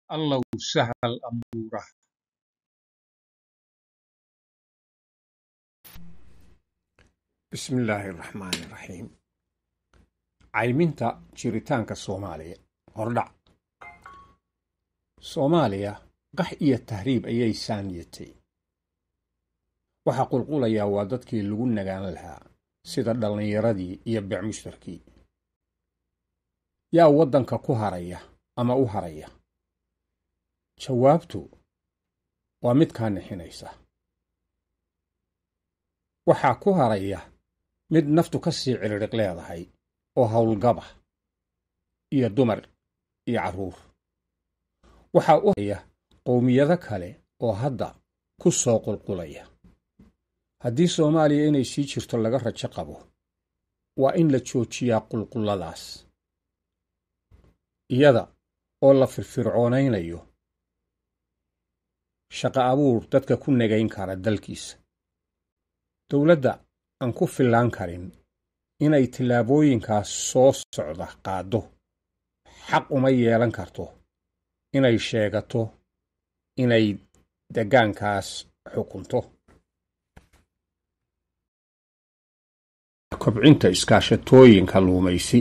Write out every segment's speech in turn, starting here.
Allow sahal amuuraha. Bismillaahi raxmaani raxiim. Cayminta jiritaanka Soomaaliya. Hordhac. Soomaaliya qax iyo tahriib ayay saanyatay. Waxaa qulqulayaa waa dadkii lagu nagaan lahaa, sida dhallinyaradii iyo beecmushtarkii. Yaa waddanka ku haraya ama u haraya? Jawaabtu waa mid kaa nixinaysa. Waxaa ku haraya mid naftu ka sii cirirhiq leedahay oo howlgaba, iyo dumar iyo carruur. Waxaa u haraya qowmiyado kale oo hadda ku soo qulqulaya. Haddii Soomaaliya inay sii jirto laga rajo qabo, waa in la joojiyaa qulqulladaas, iyada oo la firfircoonaynayo shaqo abuur dadka ku nagayn kara dalkiisa. Dowladda aan ku fillaan karin inay tillaabooyinkaas soo socda qaaddo, xaq uma yeelan karto inay sheegato inay degaankaas xukunto. Kobcinta iskaashatooyinka luumaysi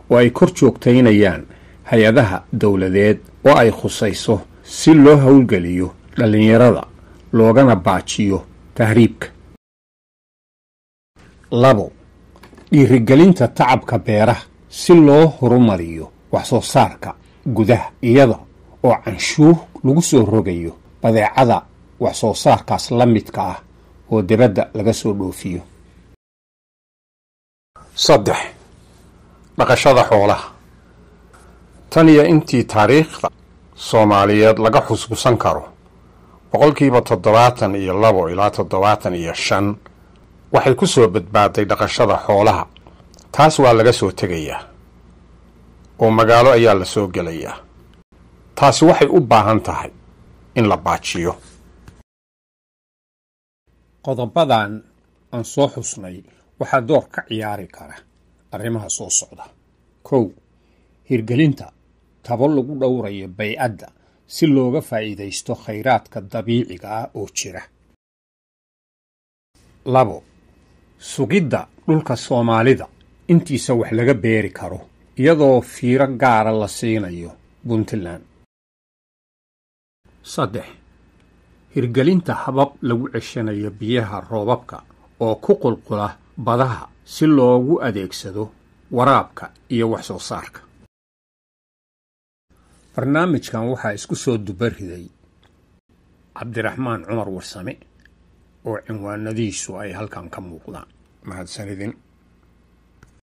oo ay kor joogtaynayaan hay-adaha dowladeed oo ay khusayso, si loo howlgeliyo dhallinyarada loogana baajiyo tahriibka. 2, dhiirigelinta tacabka beeraha si loo horumariyo wax soo saarka gudaha, iyada oo canshuur lagu soo rogayo badeecada wax soo saarkaas la midka ah oo dibadda laga soo dhoofiyo. 3, dhaqashada xoolaha. Tan iyo intii taariikhda Soomaaliyeed laga xuskusan karo, 72% ilaa 75 waxay ku soo badbaaday dhaqashada xoolaha. Taas waa laga soo tegayaa oo magaalo ayaa la soo gelayaa. Taasi waxay u baahan tahay in la baajiyo. Qodobadan aan soo xusnay waxaa door ka ciyaari kara arrimaha soo socda. 1, hirgelinta tabo lagu dhowrayo bay-adda si looga faa'iidaysto khayraadka dabiiciga ah oo jira. 2, sugidda dhulka Soomaalida intiisa wax laga beeri karo, iyadoo fiiro gaara la siinayo Puntland. 3, hirgelinta habab lagu ceshanayo biyaha roobabka oo ku qulqula badaha si loogu adeegsado waraabka iyo wax soo saarka. Barnaamijkan waxaa isku soo dubariday Cabdiraxmaan Cumar Warsame oo cinwaanadiisu ay halkan ka muuqdaan. Mahadsanidin.